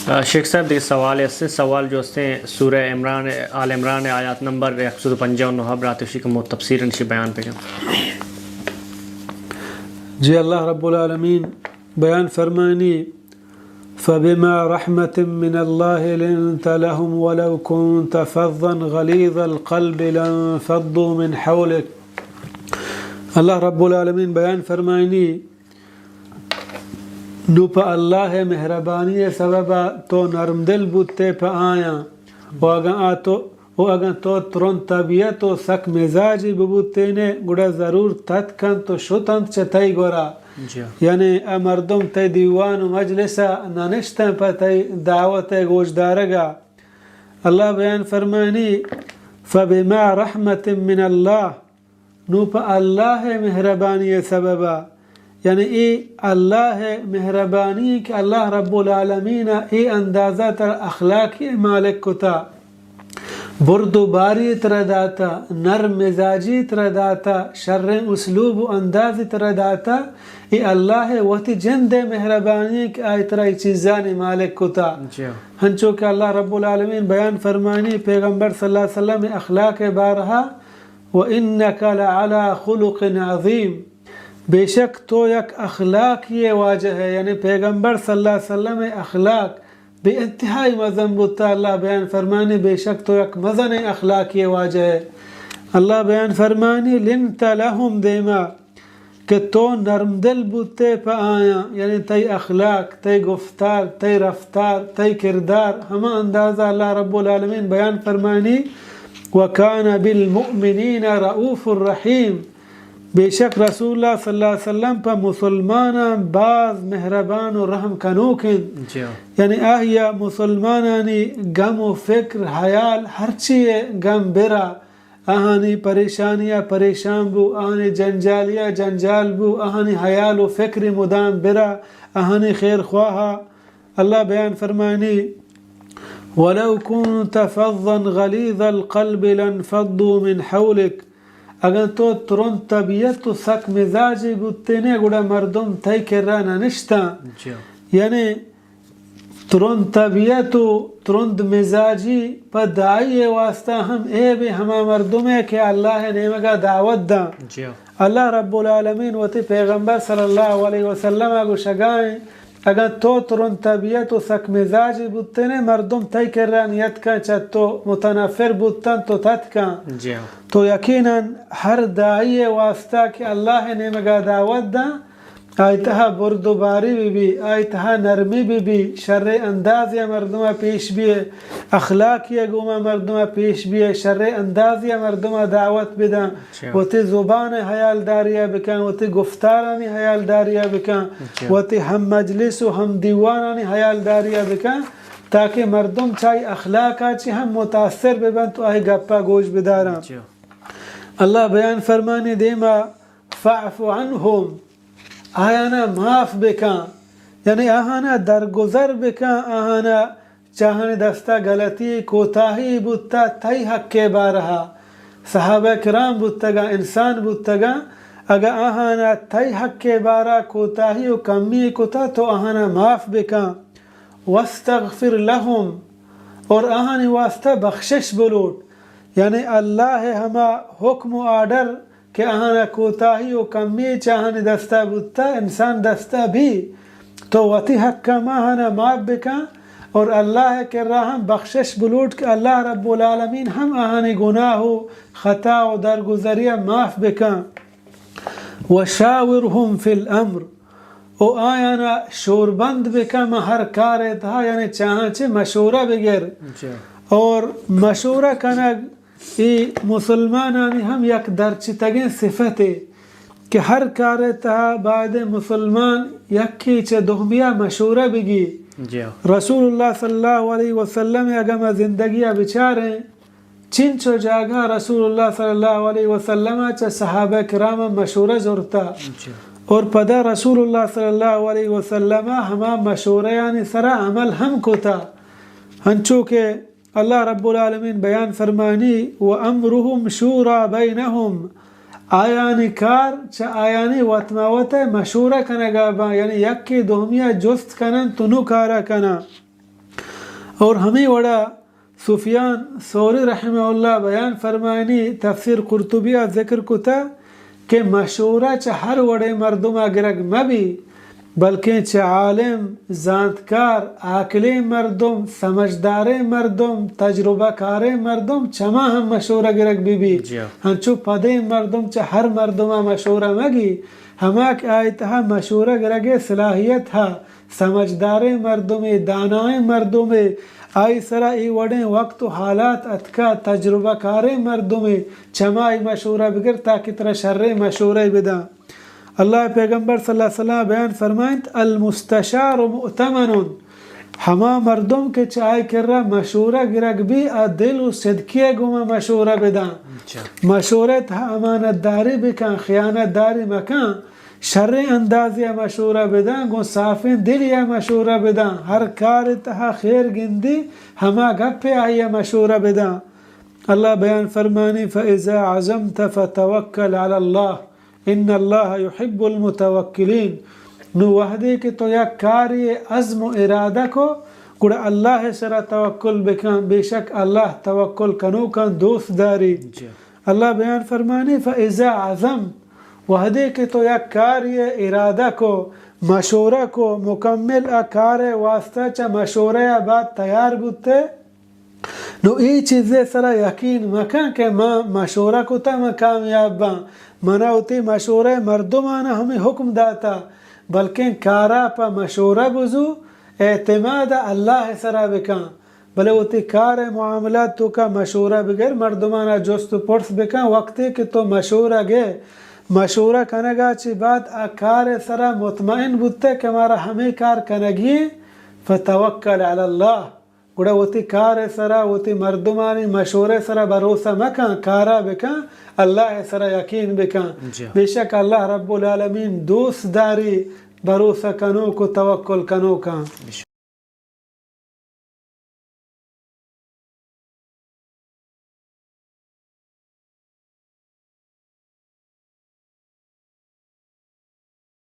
آ، شیخ صاحب، دیگہ سوالے است، سوال جو است، سورہ عمران، آل عمران آیات نمبر یک سد و پنجاہ و نہ، برات اشی کہ مو تفسیر انشی بیان بکن۔ جی، اللہ رب العالمین بیان فرمائنی، فبما رحمة من الله لنت لهم ولو كنت فظا غليظ القلب لانفضوا من حولك۔ اللہ رب العالمین بیان فرمائنی، نو پہ اللہ ءِ مہربانی ءِ سبب ءَ تو نرم دل بوتے پہ آیاں، و اگاں آ تو، و اگاں تو ترند طبیعت و سک مزاجی ببوتینے، گڑا ضرور تتکنت و شتنت چہ تئی گورا۔ جی۔ یعنی اے مردم تئی دیوان و مجلس ءَ نہ نشتن پہ تئی دعوت ءِ گوشدارگ ءَ۔ اللہ بیان فرمائنی، فبما رحمة من الله، نو پہ اللہ ءِ مہربانی ءِ سبب ءَ، یعنی اے اللہ ءِ مہربانی کہ اللہ رب العالمین ءَ اے اندازہ ترا اخلاقی مالک کتا، برد و باری ترا داتا، نرم مزاجی ترا داتا، شریں اسلوب و اندازی ترا داتا، اے اللہ ءِ وتی جند ءِ مہربانی کہ آئی ترا اے چیزانی مالک کتا۔ جی۔ ہنچو کہ اللہ رب العالمین بیان فرمانی پیغمبر صلی اللہ علیہ وسلم ءِ اخلاق ءِ بارہا، وإنك لعلى خلق عظيم، بے شک تو یک اخلاقی واجہ ئے، یعنی پیغمبر صلی اللہ علیہ وسلم ءِ اخلاق بے انتہائی مزن بوتا۔ اللہ بیان فرمانی، بے شک تو یک مزنیں اخلاقی واجہ ئے۔ اللہ بیان فرمانی، لنت لهم دیما، کہ تو نرم دل بوتے پہ آیاں، یعنی تئی اخلاق، تئی گفتار، تئی رفتار، تئی کردار، ہما اندازہ اللہ رب العالمین بیان فرمانی، وكان بالمؤمنين رءوف رحيم، بے شک رسول اللہ صلی اللہ علیہ وسلم پہ مسلماناں باز مہربان و رحم کنوک انت۔ جی۔ یعنی آہیا مسلمانانی غم و فکر، حیال، ہرچی غم برا، آہانی پریشانی ءَ پریشان بو، آہانی جنجالی ءَ جنجال بو، آہانی حیال و فکر مدام برا، آہانی خیر خواہا۔ اللہ بیان فرمانی، ولو كنت فظا غليظ القلب لانفضوا من حولك، اگاں تو ترند طبیعت و سک مزاجی بوتینے، گڑا مردم تئی کرا نہ نشتاں۔ جی۔ یعنی ترند طبیعت و ترند مزاجی پہ داعی ءِ واسطہ ہم عیبے، ہما مردمے کہ اللہ ءِ نیمگا دعوت داں۔ جی۔ اللہ رب العالمین وتی پیغمبر صلی اللہ علیہ وسلم ءَ گوشگائیں، اگاں تو ترند طبیعت و سک مزاجی بوتینے، مردم تئی کرا نیتکاں، چہ تو متنفر بوتنت و تتکاں۔ جی۔ تو یقیناً ہر داعی ءِ واسطہ کہ اللہ ءِ نیمگا دعوت داں، آئی تہا برد و باری بہ بی، آئی تہا نرمی بہ بی، شریں اندازے ءَ مردم ءَ پیش بیئے، اخلاقی ءَ گوما مردم ءَ پیش بیئے، شریں اندازے ءَ مردم ءَ دعوت بداں، اچھا۔ وتی زبان ءِ حیالداری ءَ بکن، وتی گفتارانی حیالداری ءَ بکن، اچھا۔ وتی ہم مجلس و ہم دیوانانی حیالداری ءَ بکن، تاکہ مردم چہ آئی اخلاق ءَ چہ ہم متاثر بہ بنت و آئی گپ ءَ گوش بداراں۔ اچھا۔ اللہ بیان فرمانی دیما، فاعف عنهم، آیانا معاف بکن، یعنی آہانا درگزر بکن، آہانا چہ آہانی دستا غلطی، کوتاہی بوتا تئی حق ءِ بارہا۔ صحابہ کرام بوتگاں، انسان بوتگاں، اگاں آہانا تئی حق ءِ بارا کوتاہی و کمی کتا تو آہانا معاف بکن۔ واستغفر لهم، اور آہانی واسطہ بخشش بلوٹ، یعنی اللہ ءِ ہما حکم و آرڈر کہ آہانا کوتاہی و کمی چہ آہانی دستا بوتا، انسان دستا بی، تو وتی حق ءَ ماں آہانا معاف بکن، اور اللہ ءِ کرا ہم بخشش بلوٹ کہ اللہ رب العالمین ہم آہانی گناہ و خطا و درگزری ءَ معاف بکن۔ وشاورهم في الأمر، و آیانا شوربند بکن ماں ہر کار ءِ تہا، یعنی چہ آہاں چہ مشورہ بگر۔ جی۔ اور مشورہ کنگ اے مسلمانانی ہم یک درچتگیں صفتے کہ ہر کار ءِ تہا باید مسلمان یکے چہ دومیا مشورہ بگی۔ جی۔ رسول اللہ صلی اللہ علیہ وسلم ءِ اگاں ما زندگی ءَ بچاریں، چنچو جاگہ رسول اللہ صلی اللہ علیہ وسلم ءَ چہ صحابہ کرام ءَ مشورہ زرتا۔ جی۔ اور پدا رسول اللہ صلی اللہ علیہ وسلم ءَ ہما مشورہانی سرا عمل ہم کتا۔ ہنچو کہ اللہ رب العالمین بیان فرمانی، وامرهم شورى بينهم، آیانی کار چہ آیانی وت ما وت ءَ مشورہ کنگا باں، یعنی یکے دومیا جست کنن تو نو کارا کناں۔ اور ہمے وڑا سفیان ثوری رحمہ اللہ بیان فرمائنی، تفسیر قرطبی ءَ ذکر کتا کہ مشورہ چہ ہر وڑیں مردم ءَ گرگ مہ بی، بلکیں چہ عالم، زانتکار، عاقلیں مردم، سمجھداریں مردم، تجربہ کاریں مردم، چما ہم مشورہ گرگ بہ بی۔ جی ہاں۔ ہنچو پدیں مردم چہ ہر مردم ءَ مشورہ مہ گی، ہما کہ آئی تہا مشورہ گرگ ءِ صلاحیت ہا، سمجھداریں مردمے، دانائیں مردمے، آئی سرا اے وڑیں وقت و حالات اتکا، تجربہ کاریں مردمے، چمائی مشورہ بگر تاکہ ترا شریں مشورہ بداں۔ اللہ ءِ پیغمبر صلی اللہ علیہ وسلم بیان فرمائنت، المستشار مؤتمن، ہما مردم کہ چہ آئی کرا مشورہ گرگ بی، آ دل و صدقی ءِ گوما مشورہ بداں۔ اچھا۔ مشورہ ءِ تہا امانت داری بکن، خیانت داری مکن، شریں اندازے ءَ مشورہ بداں، گوں صافیں دلے ءَ مشورہ بداں، ہر کار ءِ تہا خیر گندی، ہما گپ ءَ آئی ءَ مشورہ بداں۔ اللہ بیان فرمانی، فَإِذَا عَزَمْتَ فَتَوَكَّلْ عَلَى اللَّهِ إِنَّ اللَّهَ يُحِبُّ الْمُتَوَكِّلِينَ۔ نو وہدے کہ تو یک کارے ءِ عزم و ارادہ کو، گڑا اللہ ءِ سرا توکل بکن، بے شک اللہ توکل کنوکاں دوست داری۔ جی۔ اللہ بیان فرمانی، فَإِذَا عَزَمْتَ، وہدے کہ تو یک کارے ءِ ارادہ کو، مشورہ کو، مکمل آ کار ءِ واسطہ چہ مشورہ ءَ بعد تیار بوتے، نو اے چیزے سرا یقین مکن کہ من مشورہ کتا من کامیاب باں، منا وتی مشورہ ءَ مردمانا ہمے حکم داتا، بلکیں کارا پہ مشورہ بزو، اعتماد اللہ ءِ سرا بکن۔ بلے وتی کار ءِ معاملات توکا مشورہ بگر، مردمانا جست و پرس بکن، وقتے کہ تو مشورہ گے، مشورہ کنگا چہ بعد آ کار ءِ سرا مطمئن بوتے کہ مارا ہمے کار کنگی ایں، فتوکل علی اللہ، گڑا وتی کار ءِ سرا، وتی مردمانی مشورہ ءِ سرا بھروسہ مکن، کارا بکن، اللہ ءِ سرا یقین بکن۔ جی۔ بے شک اللہ رب العالمین دوست داری بھروسہ کنوک و توکل کنوکاں۔